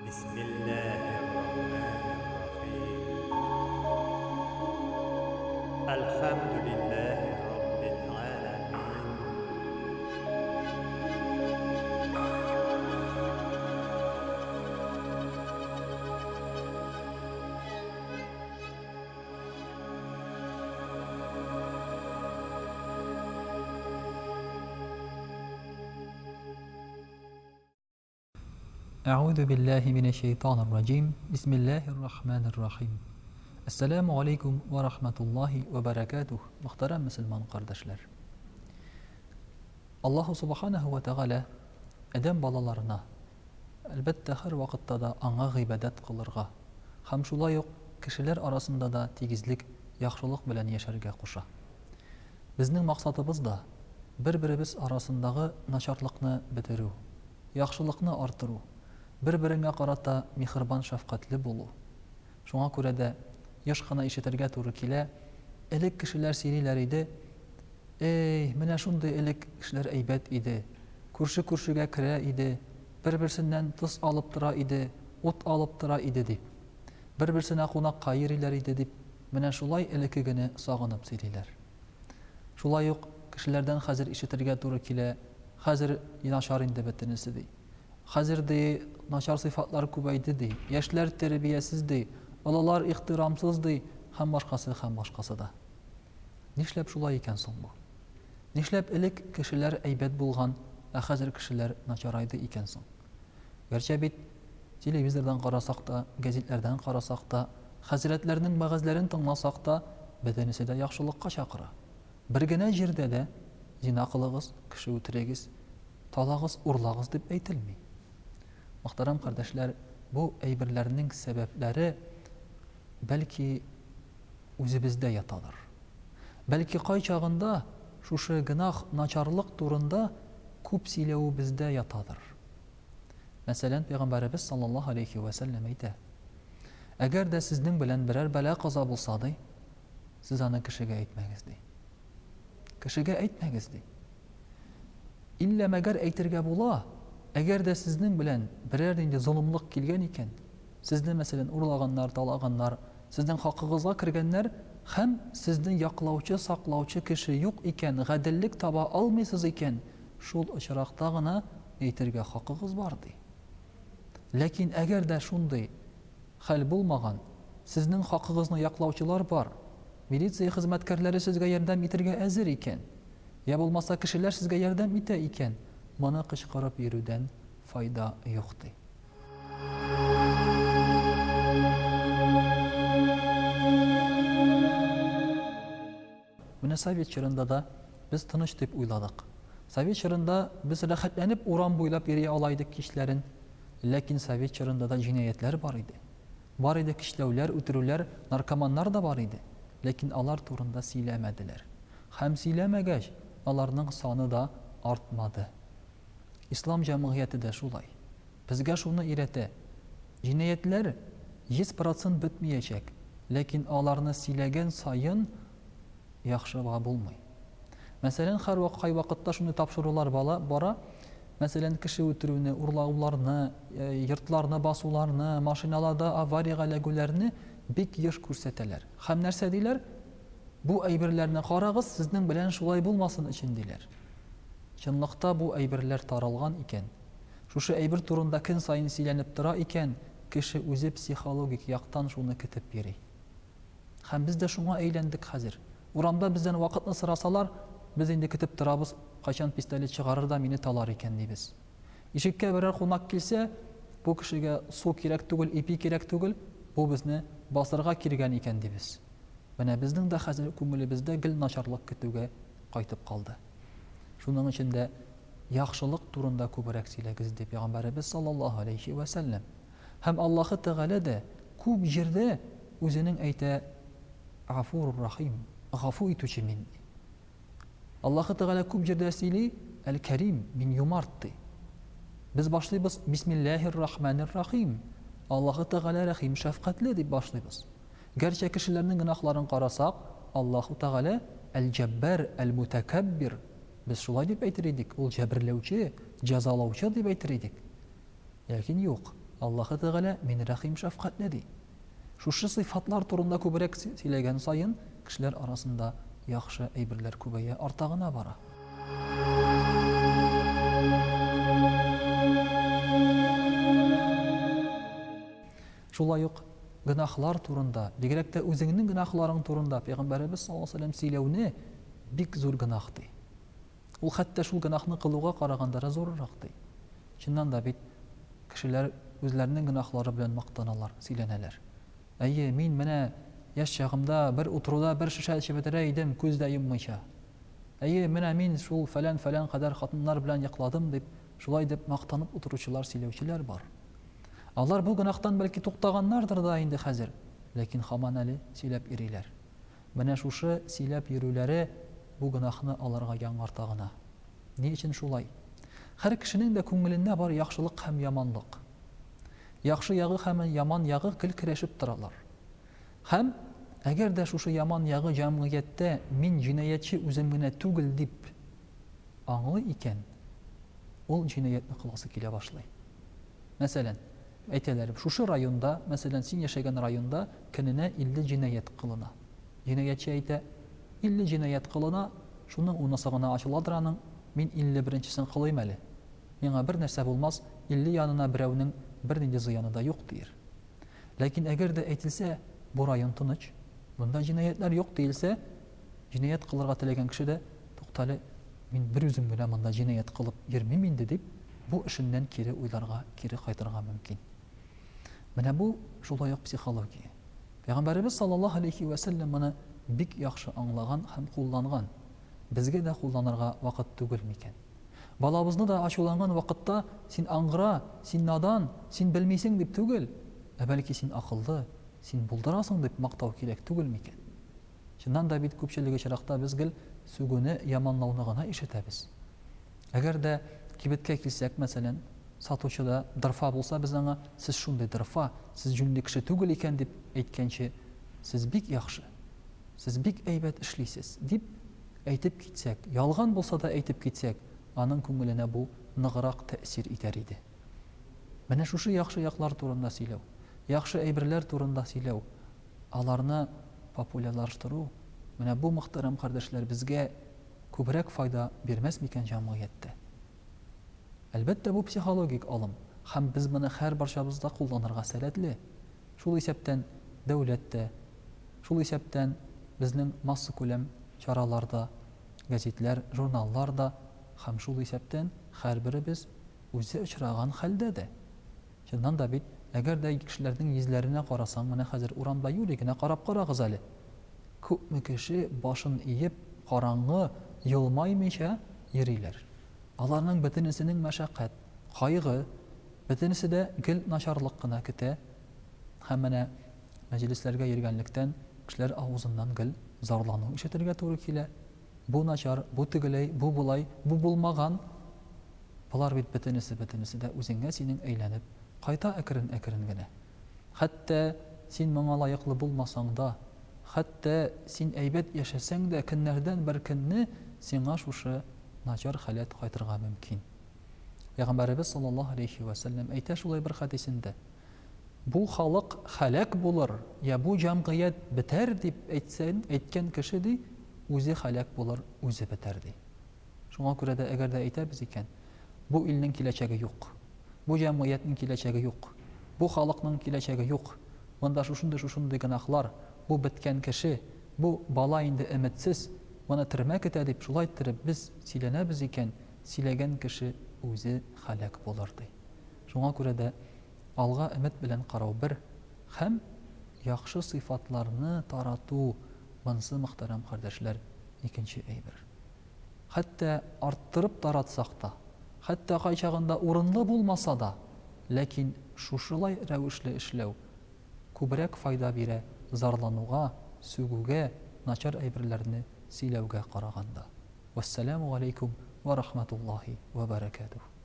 Бисмиллаһир-рахманир-рахим. Әлхәмдүлиллаһи раббил галәмин. Әгъүзу биллаһи минәш-шәйтанир раҗим. Бисмиллаһир рахманир рахим. Әссәламү алейкум вә рахматуллаһи вә бәрәкәтүһ. Мөхтәрәм мөселман кардәшләр. Аллаһу субханаһу вә тәгалә адәм балаларына, әлбәттә, һәрвакытта да аңа гыйбадәт кылырга һәм шулай ук кешеләр арасында да тигезлек, яхшылык белән яшәргә куша. Безнең максатыбыз да, бер-беребез арасындагы начарлыкны бетерү, яхшылыкны артыру, бер-береңә карата миһербан-шәфкатьле булу. Шуңа күрә дә еш кына ишетергә туры килә, элек кешеләр сөйлиләр иде, Эй, менә шундый элек кешеләр әйбәт иде, күрше күршегә керә иде, бер-берсеннән тоз алып тора иде, ут алып тора иде, дип. Бер-берсенә кунакка йөриләр иде, дип, менә шулай элеккегене сагынып сөйлиләр. Шулай ук кешеләрдән хәзер ишетергә туры килә, хәзер начар инде бөтенесе, ди. Хәзер, ди, начар сыйфатлар күбәйде, ди, яшьләр тәрбиясез, ди, олылар ихтирамсыз, ди һәм башкасы, һәм башкасы да. Нишләп шулай икән соң бу? Нишләп элек кешеләр әйбәт булган, ә хәзер кешеләр начарайды икән соң? Гәрчә бит телевизордан карасак та, гәзитләрдән карасак та, хәзрәтләрнең вәгазьләрен тыңласак та, бөтенесе дә яхшылыкка чакыра. Бер генә җирдә дә зина кылыгыз, кеше үтерегез, талагыз, урлагыз дип әйтелми. Мөхтәрәм кардәшләр, бу әйберләрнең сәбәпләре бәлки үзебездә ятадыр. Бәлки кайчагында шушы гөнаһ, начарлык турында күп сөйләвебездә ятадыр. Мәсәлән, Пәйгамбәребез саллаллаһу алейһи вә сәлләм әйтә, Әгәр дә сезнең белән берәр бәла-каза булса, ди, сез аны кешегә әйтмәгез, ди. Кешегә әйтмәгез, ди. Иллә мәгәр әйтергә була, әгәр дә сезнең белән берәр нинди золымлык килгән икән, сезне, мәсәлән, урлаганнар, талаганнар, сезнең хакыгызга кергәннәр һәм сезне яклаучы, саклаучы кеше юк икән, гаделлек таба алмыйсыз икән, шул очракта гына әйтергә хакыгыз бар, ди. Ләкин әгәр дә шундый хәл булмаган, сезнең хакыгызны яклаучылар бар, милиция хезмәткәрләре сезгә ярдәм итергә әзер икән, йә булмаса кешеләр сезгә ярдәм итә икән, моны кычкырып йөрүдән файда юк, ди. Менә совет чорында да без тыныч дип уйладык. Совет чорында без рәхәтләнеп урам буйлап йөри ала идек кичләрен. Ләкин совет чорында да җинаятьләр бар иде. Бар иде көчләүләр, үтерүләр, наркоманнар да бар иде. Ләкин алар турында сөйләмәделәр. Һәм сөйләмәгәч, аларның саны да артмады. Ислам җәмгыяте дә шулай. Безгә шуны өйрәтә, җинаятьләр 100 процент бетмиячәк, ләкин аларны сөйләгән саен яхшыга булмый. Мәсәлән, һәрвак кайвакытта шундый тапшырулар бала бара, мәсәлән, кеше үтерүне, урлауларны, йортларны басуларны, машиналарда авариягә эләгүләрне бик еш күрсәтәләр. Һәм нәрсә диләр? Бу әйберләрне карагыз, сезнең белән шулай булмасын өчен, диләр. Чынлыкта бу әйберләр таралган икән, шушы әйбер турында көн саен сөйләнеп тора икән, кеше үзе психологик яктан шуны көтеп йөри. Һәм без дә шуңа әйләндек хәзер. Урамда бездән вакытны сорасалар, без инде көтеп торабыз, кайчан пистолет чыгарыр да мине талар икән, дибез. Ишеккә берәр кунак килсә, бу кешегә су кирәк түгел, ипи кирәк түгел, бу безне басырга килгән икән, дибез. Менә безнең дә хәзер күңелебездә гел начарлык көтүгә кайтып калды. Шуның өчен дә яхшылык турында күбрәк сөйләгез, ди Пәйгамбәребез саллаллаһу алейһи вә сәлләм. Һәм Аллаһы Тәгалә дә күп җирдә үзенең әйтә, Гафурур Рахим, гафу итүче мин, ди. Аллаһы Тәгалә күп җирдә сөйли, Әл-Кәрим, мин юмарт, ди. Без башлыйбыз, Бисмиллаһир Рахманир Рахим, Аллаһы Тәгалә рәхим шәфкатьле, дип башлыйбыз. Гәрчә кешеләрнең гөнаһларын карасак, Аллаһу Тәгалә Әл-Җәббар, Әл-Мутәкәббир, без шулай дип әйтер идек, ул җәберләүче, җәзалаучы дип әйтер идек. Ләкин юк. Аллаһы Тәгалә, Мин рәхим шәфкатьле, ди. Шушы сыйфатлар турында күбрәк сөйләгән саен, кешеләр арасында яхшы әйберләр күбәя, арта гына бара. Шулай ук гөнаһлар турында, бигрәк тә үзеңнең гөнаһларың турында Пәйгамбәребез саллаллаһу алейһи ва сәлләм сөйләүне бик зур гөнаһ ди. Ул хәтта шул гөнаһны кылуга караганда да зуррак ди. Чыннан да бит кешеләр үзләренең гөнаһлары белән мактаналар, сөйләнәләр. Әйе, мин менә яшь чагымда бер утыруда бер шешә эчеп бетерә идем, күз дә йоммыйча. Әйе, менә мин шул фәлән-фәлән кадәр хатыннар белән йокладым, дип, шулай дип мактанып утыручылар, сөйләүчеләр бар. Алар бу гөнаһтан бәлки туктаганнардыр да инде хәзер, ләкин һаман әле сөйләп йөриләр. Менә шушы сөйләп йөрүләре бу гөнаһны аларга яңарта гына. Ни өчен шулай? Һәр кешенең дә күңелендә бар яхшылык һәм яманлык. Яхшы ягы һәм яман ягы гел көрәшеп торалар. Һәм, әгәр дә шушы яман ягы җәмгыятьтә мин җинаятьче үзем генә түгел дип аңлый икән, ул җинаятьне кыласы килә башлый. Мәсәлән, әйтәләр, шушы районда, мәсәлән, син яшәгән районда көненә 50 җинаять кылына. Җинаятьче әйтә, 50 җинаять кылына, шуның унысы гына ачыладыр аның, мин 51 нчесен кылыйм әле. Миңа бер нәрсә булмас, 50 янына берәүнең бернинди зыяны да юк, диер. Ләкин әгәр дә әйтелсә, бу район тыныч, монда җинаятьләр юк диелсә, җинаять кылырга теләгән кеше дә, туктале, мин берүзем генә монда җинаять кылып йөрмим инде дип, бу эшеннән кире уйларга, кире кайтырга мөмкин. Менә бу шулай ук психология. Пәйгамбәребез саллаллаһу алейхи вә сәлләм моны бик яхшы аңлаган һәм кулланган. Безгә дә кулланырга вакыт түгел микән? Балабызны да ачуланган вакытта син аңгыра, син надан, син белмисең дип түгел, ә бәлки син акыллы, син булдырасың дип мактау кирәк түгел микән? Чыннан да бит күпчелек очракта без гел сүгүне, яманлауны гына ишетәбез. Әгәр дә кибеткә килсәк, мәсәлән, сатучы да дырфа булса, без аңа, Сез шундый дырфа, сез җүнле кеше түгел икән, дип әйткәнче, Сез бик яхшы, сез бик әйбәт эшлисез, дип әйтеп китсәк, ялган булса да әйтеп китсәк, аның күңеленә бу ныграк тәэсир итәр иде. Менә шушы яхшы яклар турында сөйләү, яхшы әйберләр турында сөйләү, аларны популярлаштыру, менә бу, мөхтәрәм кардәшләр, безгә күбрәк файда бирмәс микән җәмгыятьтә? Әлбәттә, бу психологик алым, һәм без моны һәрбарчабыз да кулланырга сәләтле. Шул исәптән дәүләт тә, шул исәптән безнең массакүләм чаралар да, гәзитләр, журналлар да һәм шул исәптән һәрберебез үзе очраган хәлдә дә. Чыннан да бит, әгәр дә кешеләрнең йөзләренә карасаң, менә хәзер урамда юри генә карап карагыз әле, күпме кеше башын иеп, караңгы, елмаймыйча йөриләр. Аларның бөтенесенең мәшәкать, кайгы, бөтенесе дә гел начарлык кына көтә. Һәм менә мәҗлесләргә йөргәнлектән кешеләр авызыннан гел зарлану ишетергә туры килә. Бу начар, бу тегеләй, бу болай, бу булмаган. Болар бит бөтенесе, бөтенесе дә үзеңә синең әйләнеп кайта әкрен-әкрен генә. Хәтта син моңа лаеклы булмасаң да, хәтта син әйбәт яшәсәң дә, көннәрдән бер көнне сиңа шушы начар халәт кайтырга мөмкин. Пәйгамбәребез саллаллаһу алейхи вә сәлләм әйтә шулай бер хәдисендә, Бу халык һәлак булыр, я бу җәмгыять бетәр дип әйтсәң, әйткән кеше, ди, үзе һәлак булыр, үзе бетәр, ди. Шуңа күрә дә әгәр дә әйтәбез икән, бу илнең киләчәге юк, бу җәмгыятьнең киләчәге юк, бу халыкның киләчәге юк, монда шушындый-шушындый гөнаһлар, бу беткән кеше, бу бала инде өметсез, моны төрмә көтә дип шулай иттереп без сөйләнәбез икән, сөйләгән кеше үзе һәлак булыр, ди. Шуңа күрә дә алга өмет белән карау бер һәм яхшы сыйфатларны тарату, монсы, мөхтәрәм кардәшләр, икенче әйбер. Хәтта арттырып таратсак та, хәтта кайчагында урынлы булмаса да, ләкин шушылай рәвешле эшләү күбрәк файда бирә зарлануга, сүгүгә, начар әйберләрне сөйләүгә караганда. Вәссәламү галәйкүм вә рахмәтуллаһи вә бәрәкәтүһ.